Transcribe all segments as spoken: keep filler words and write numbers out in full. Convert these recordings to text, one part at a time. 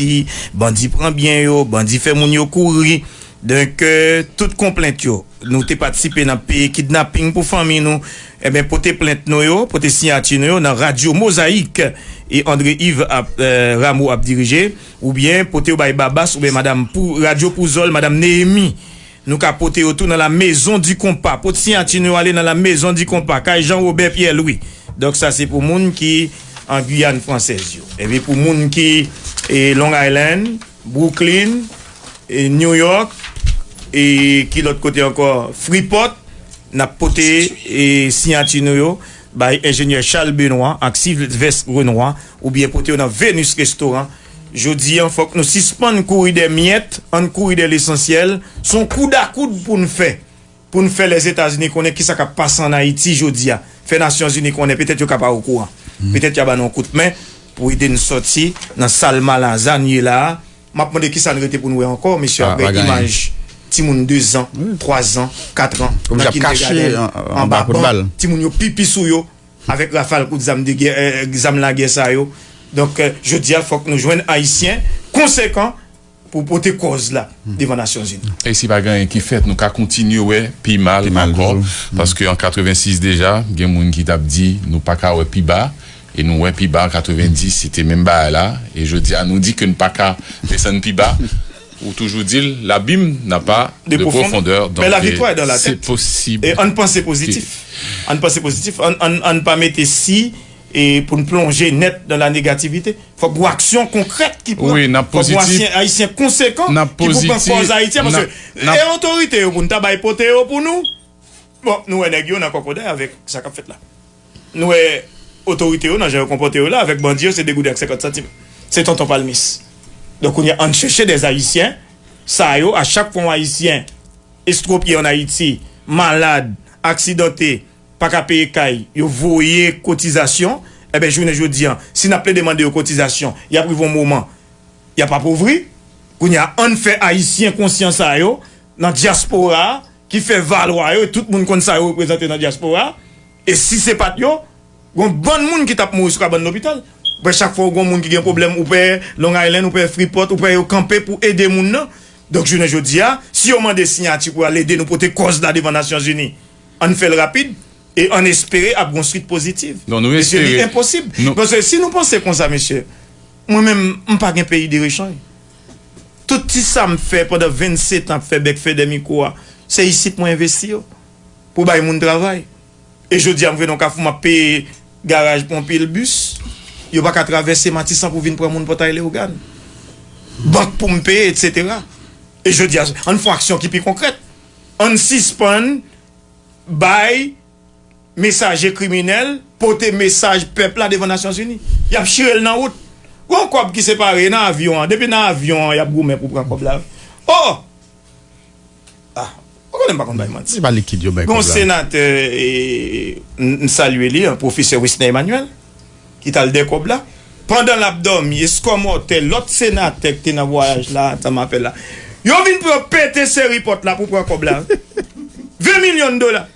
Ayiti, bandi pran byen yo, bandi fè moun yo kouri. Donk, euh, tout konplent yo, nou te patisipe nan peye kidnaping pou fanmi nou, enben, pote plent nou yo, pote siyati nou yo nan Radyo Mozayik e André Yves ap, euh, Rameau ap dirije, oubyen pote yo bay Babas oubyen madanm Pou-, Radyo Pouzòl, madanm Neyemi. Nou ka pote yo tou nan La Maison du Compas. Pote siyati nou yo ale nan La Maison du Compas, kay Jean Robert Pierre Louis. Donk, sa se pou moun ki an Giyàn fransèz yo. Epi pou moun ki, e, Long Island, Brooklyn, e, New York, e ki lòt kote ankò? Freeport, n ap pote, e, siyati nou yo bay enjenyè Charles Benoît ak Sylvestre Renois, oubyen pote yo nan Venus Restaurant. Jodi a, fòk nou sispann kouri dèyè myèt, ann kouri dèyè lesansyèl. Se yon koudakoud pou n fè, pou n fè Lèzetazini konnen kisa k ap pase ann Ayiti jodi a. Fè Nasyonzini konnen, petèt yo ka pa okouran. Petèt y a ba nou yon kout men pou ede n sòti nan sal malaza n ye la a. M ap mande kisa n rete pou n wè ankò, mesye, apre imaj timoun de zan, twa zan, kat an, nan kindergadenn, anba ban, timoun yo pipi sou yo, avèk rafal kout zam de gè, eh, zam lagè sa yo. Donk, eh, jodi a, fòk nou jwenn Ayisyen konsekan pou pote kòz la devan Nasyonzini. E si pa gen anyen ki fèt, nou ka kontinye wè pi mal ankò, paske an katrevensis deja, gen moun ki t ap di nou pa ka wè pi ba, e nou wè pi ba an katrevendis, se te menm bagay la, e jodi a, nou di ke n pa ka desann pi ba. Ou toujou di l, l'abîme n'a pas de profondeur, donk, eh, se posib. E ann panse pozitif. Ann panse pozitif. Ann, ann, ann pa mete si e pou n plonje nèt nan la negativite. Fòk gen aksyon konkrèt ki pran. Wi, n ap pozitif. Fòk gen Ayisyen, Ayisyen konsekan ki pou pran kòz Ayiti a, paske e otorite yo pou n ta bay pote yo pou nou. Bon, nou wè nèg yo nan kòkòday avèk sa k ap fèt la. Nou wè otorite yo nan jan yo konpòte yo la avèk bandi yo, se de gouden ak senkant santim. Se tonton palmis. Donk, kounye a, ann chèche dè Ayisyen, sa yo, a chak fwa yon Ayisyen estwopye ann Ayiti, malad, aksidante, pa ka peye kay, yo voye kotizasyon, enben, jounen jodi a, si n ap plede mande yo kotizasyon, y ap rive yon moman, y ap apovri. Kounye a, ann fè Ayisyen konsyan sa yo, nan dyaspora a, ki fè valwa yo, e tout moun konn sa yo reprezante nan dyaspora a. E si se pa t yo, gon bann moun ki t ap mouri sou kabann lopital. Ou pè chak fwa ou gon moun ki gen pwoblèm, ou pè Long Island, ou pè Freeport, ou pè yo kanpe pou ede moun nan. Donk, jounen jodi a, si yo mande siyati pou al ede nou pote kòz la devan Nasyonzini, ann fè l rapid e ann espere ap gon swit pozitiv. Mesye, li enposib. Paske si nou panse konsa, mesye, mwen menm, m pa gen peyi de rechanj. Tout ti sa m fè pandan vennsetan ap fè bèk fè dè mikwo a, se isit mwen envesti yo pou bay moun travay. E jodi a, m vin nan kafou, m ap peye garaj pou yon pil bis. Yo pa ka travèse Matisan pou vin pran moun Pòtay Leyogàn. Bank pou m peye, etsetera. E jodi a, ann fè yon aksyon ki pi konkrèt. Ann sispann bay mesaje kriminèl pote mesaj pèp la devan Nasyonzini. Y ap chire l nan wout. Gon kòb ki separe nan avyon an. Depi nan avyon an, y ap goumen pou pran kòb la. Oh! Ah, ou konnen m pa konn bay manti. Se pa likid yo bay kòb la. Gon senatè, e, m, m salye li, an, pwofesè Wesner Emmanuel, ki t al dè kòb la. Pandan l ap dòmi, eskòmòtè lòt senatè ki te nan vwayaj la, ansanm avè l la, yo vin pou yo pete seri pòt la pou pran kòb la. Ven milyon dola.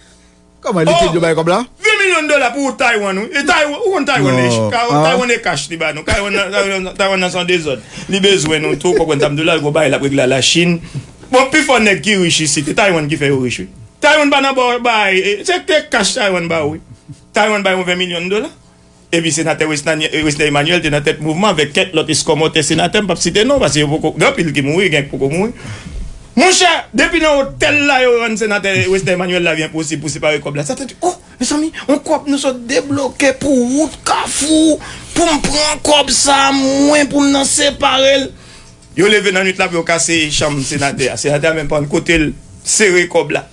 Kòman likid yo bay kòb la? Ven milyon dola pou Taiwan, wi. E Taiwan, ou konn Taiwan, e, Taiwan e kach li ba nou. Taiwan nan, Taiwan, Taiwan nan se yon dezòd. Li bezwen nou tou, konprann sa m di w la, l gon bagay l ap regle a Lachin. Bon, pifò nèg ki rich isit, e Taiwan ki fè yo rich, wi. Taiwan pa nan ba w bagay, e, se te kach Taiwan ba w, wi. Taiwan bay yon ven milyon dola. Epi senatè Wesner, Wesner Emmanuel te nan tèt mouvman avèk kèk lòt eskòmòtè senatè, m p ap site non, paske yo poko, gen anpil ki mouri, gen ki poko mouri. Monchè, depi nan otèl la yo rann senatè Wesner Emmanuel lavi enposib pou separe kòb la. Sa te di, oh, mezanmi, yon kòb nou sot debloke pou wout Kafou, pou m pran kòb sa a, mwen, pou m nan separe l. Yo leve nan nwit la pou yo kase chanm senatè a. Senatè a menm pa konn kote l sere kòb la.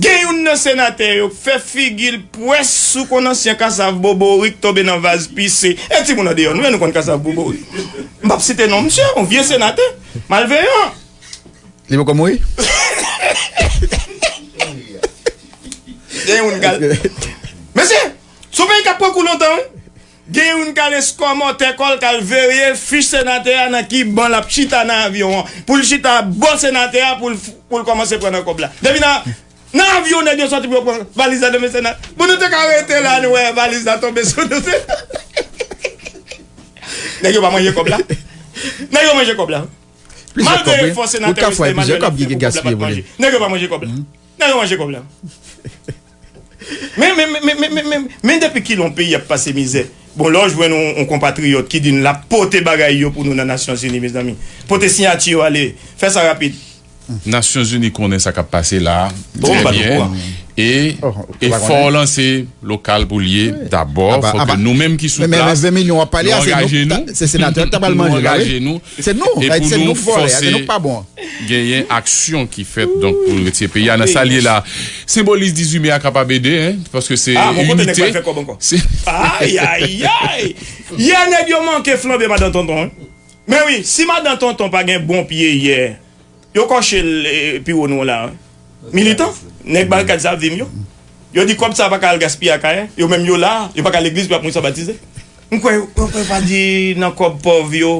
Gen youn nan senatè yo k fè figi l pwès sou konn ansyen kasav bobori k tonbe nan vaz pise. E timoun andeyò, nou wè nou konn kasav bobori. M p ap site non misye, yon vye senatè, malveyan. Li poko mouri? Gen youn k al. Mesye, se yon peyi k ap pran kou lontan, wi. Gen youn k al eskòmòtè kò l, k al verye fich senatè a nan ki ban l ap chita nan avyon an. Pou l chita bò senatè a, pou l, pou l kòmanse pran nan kòb la. Depi nan, nan avyon, nèg yo sòti pou yo pran valiz la nan men senatè. Bon, nou te ka rete la, nou wè valiz la tonbe sou nou. Nèg yo pa manje kòb la. Nèg yo manje kòb la. Malgre efò senatè Western Emmanuel ap fè pou kòb la pa t manje, nèg yo pa manje kòb la. Nèg yo manje kòb la. Men, men, men, men, men, men, men, men depi kilè yon peyi ap pase mizè? Bon, lè w jwenn yon, yon konpatriyòt ki di n l ap pote bagay yo pou nou nan Nasyonzini, mezanmi. Pote siyati yo ale. Fè sa rapid. Nasyonzini konnen sa k ap pase la a. Trè byen. E efò lanse lokal pou l ye dabò. Fòk nou menm ki sou plas, nou angaje nou. Nou angaje nou. E pou nou fòse genyen aksyon ki fèt, donk, pou nou retire peyi a nan sa l ye la. Senbolis dizuit me a kapab ede, en, paske se inite. Ayayay! Yè nèg yo manke flanbe madan tonton, wi. Men wi, si madan tonton pa gen bon pye yè, yo kòche l, e, pi wo non la, wi. Militan, nèg Barikad Savim yo. Yo di kòb sa pa ka al gaspiye Akayè. Yo menm yo la, yo pa ka legliz pou y ap moun sa batize. M kwè, m kwè pa di nan kòb pòv yo,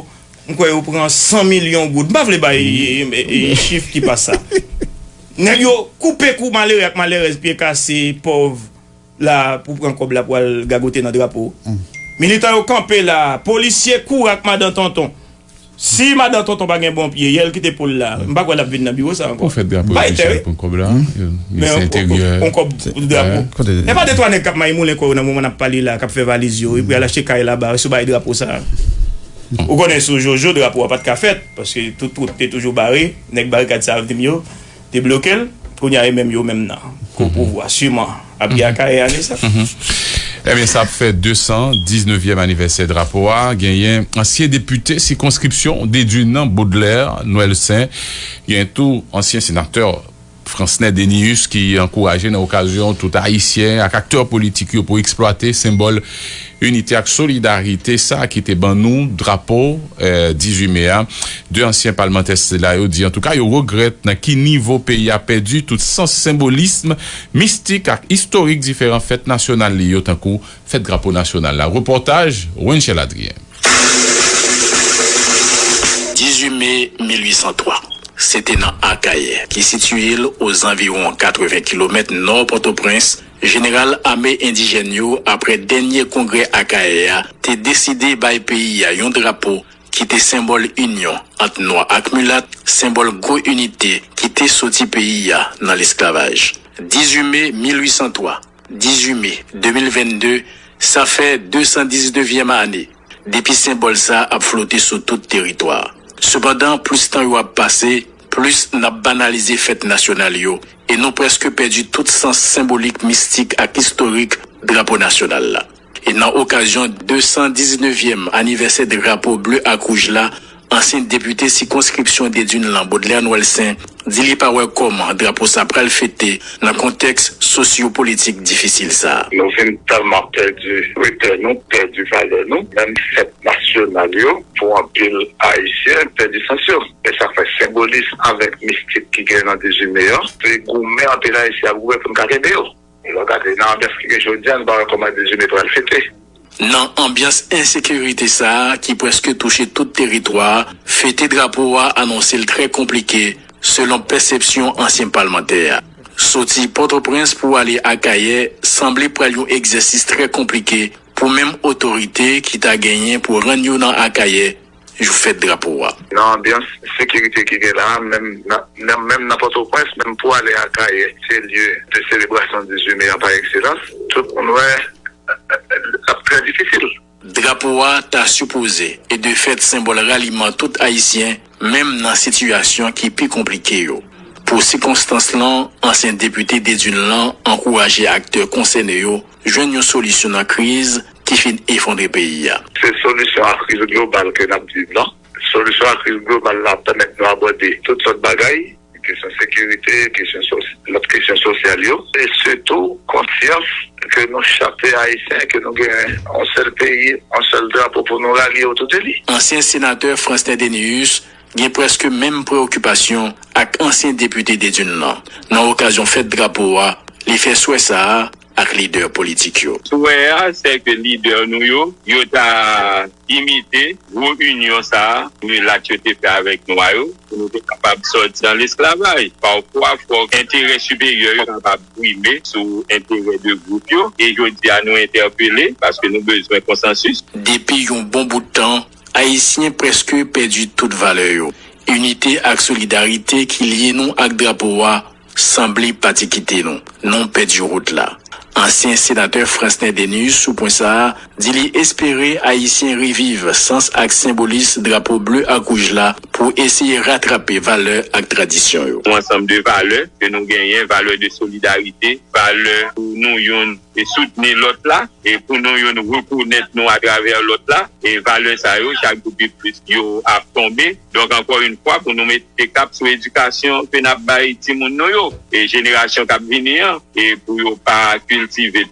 m kwè yo pran san milyon goud. M pa vle bay, e, e, e, chif ki pa sa. Nèg yo koupe kou malere ak malèrèz, pye kase, pòv la pou pran kòb la pou al gagote nan drapo. Militan yo kanpe la, polisye kouri ak madan tonton. Si madan tonton pa gen bon pye, yè l kite poul la, m pa kwè l ap vin nan biwo sa ankò. Pou fèt drapo a, Michel, pou kòb la, minis enteryè. On kòb drapo. E pa de twa nèg k ap may moulen kò yo nan moman n ap pale la, k ap fè valiz yo, epi al achte kay laba, sou bay drapo sa. Ou konnen sou Jojo, drapo a pa t ka fèt, paske tout wout te toujou bare, nèg Barikad Savim yo te bloke l, kounye a e menm yo menm nan ko pouvwa, siman ap gen Akayè ane sa. Ebyen, sa ap fè de san diznèvyèm anivèsè drapo a. Genyen ansyen depite sikonskripsyon Dedune nan, Baudelaire Noëlsaint. Genyen tou ansyen senatè Fransnè Denius ki ankouraje nan okazyon tout Ayisyen ak aktè politik yo pou eksplwate senbòl inite ak solidarite sa a ki te ban nou drapo, eh, dizuit me a. De ansyen palmantè sila yo di antouka yo regrèt nan ki nivo peyi a pèdi tout sans senbolism, mistik ak istorik diferan fèt nasyonal li yo, tankou fèt drapo nasyonal la. Repòtaj Wenchel Adrien. Dizuit me mil uit san twa, se te nan Akayè, ki sitiye l ozanviwon katreven kilomèt nò Pòtoprens, jeneral ame endijèn yo, apre dènye kongrè Akayè a, te deside bay peyi a yon drapo ki te senbòl inyon ant nwa ak milat, senbòl gwo inite ki te soti peyi a nan lesklavaj. Dizuit me mil uit san twa, dizuit me de mil vennde, sa fè de san diznèvyèm ane depi senbòl sa a ap flote sou tout teritwa a. Sepandan, plis tan yo ap pase, plis n ap banalize fèt nasyonal yo, e nou prèske pèdi tout sans senbolik, mistik ak istorik drapo nasyonal la. E nan okazyon de san diznèvyèm anivèsè drapo ble ak wouj la, ansyen depite sikonskripsyon Dedune lan, Baudelaire Noëlsaint, di li pa wè kòman drapo sa pral fete nan kontèks sosyopolitik difisil sa a. Nou vin tèlman pèdi repè nou, pèdi valè nou, menm fèt nasyonal yo, pou anpil Ayisyen, pèdi sans yo. E sa fè senbolis avèk mistik ki gen nan dizuit me a, se goumen anpil Ayisyen ap goumen pou n ka kenbe yo. Lè w gade nan anbyans ki gen jodi a, nou pa wè kòman dizuit me pral fete. Nan anbyans ensekirite sa a ki prèske touche tout teritwa a, fete drapo a anonse l trè konplike, selon pèsepsyon ansyen palmantè a. Soti Pòtoprens pou ale Akayè sanble pral yon egzèsis trè konplike pou menm otorite ki ta genyen pou rann yo nan Akayè jou fèt drapo a. Nan anbyans sekirite ki gen la a, menm nan, nan, menm nan Pòtoprens, menm pou ale Akayè, se lye de selebrasyon dizuit me a pa ekselans, tout moun wè, l ap trè difisil. Drapo a ta sipoze e de fèt senbòl raliman tout Ayisyen, menm nan sitiyasyon ki pi konplike yo. Pou sikonstans lan, ansyen depite Dedune lan ankouraje aktè konsène yo jwenn yon solisyon nan kriz ki fin efondre peyi a. Se solisyon a kriz global ke n ap viv lan. Solisyon a kriz global la ap pèmèt nou abòde tout sòt bagay, kesyon sekirite, kesyon sos-, lòt kesyon sosyal yo, e sitou konsyans ke nou chak se Ayisyen, ke nou gen yon sèl peyi, yon sèl drapo pou nou ralye otou de li. Ansyen senatè Fransnè Denius gen prèske menm preyokipasyon ak ansyen depite Dedune lan. Nan okazyon fèt drapo a, li fè swè sa a ak lidè politik yo. Swè a, sèke lidè nou yo, yo ta imite gwo inyon sa a milat yo te fè avèk nwa yo, pou nou te kapab sòti nan lesklavaj. Pafwa, fòk enterè siperyè yo kapab prime sou enterè de gwoup yo, e jodi a nou entèpele, paske nou bezwen konsansis. Depi yon bon bout tan, Ayisyen prèske pèdi tout valè yo. Inite ak solidarite ki lye nou ak drapo a sanble pati kite nou. Nou pèdi wout la. Ansyen senatè Fransner Denis, sou pwen sa a, di li espere Ayisyen reviv sans ak senbolis drapo ble ak wouj la pou eseye ratrape valè ak tradisyon yo. Yon ansanm de valè ke nou genyen, valè de solidarite, valè pou nou youn e soutni lòt la, e pou nou youn rekonèt nou atravè lòt la, e valè sa yo, chak jou pi plis yo ap tonbe. Donk, ankò yon fwa, pou nou mete kap sou edikasyon ke n ap bay timoun nou yo, e jenerasyon k ap vini an, e pou yo pa kiltive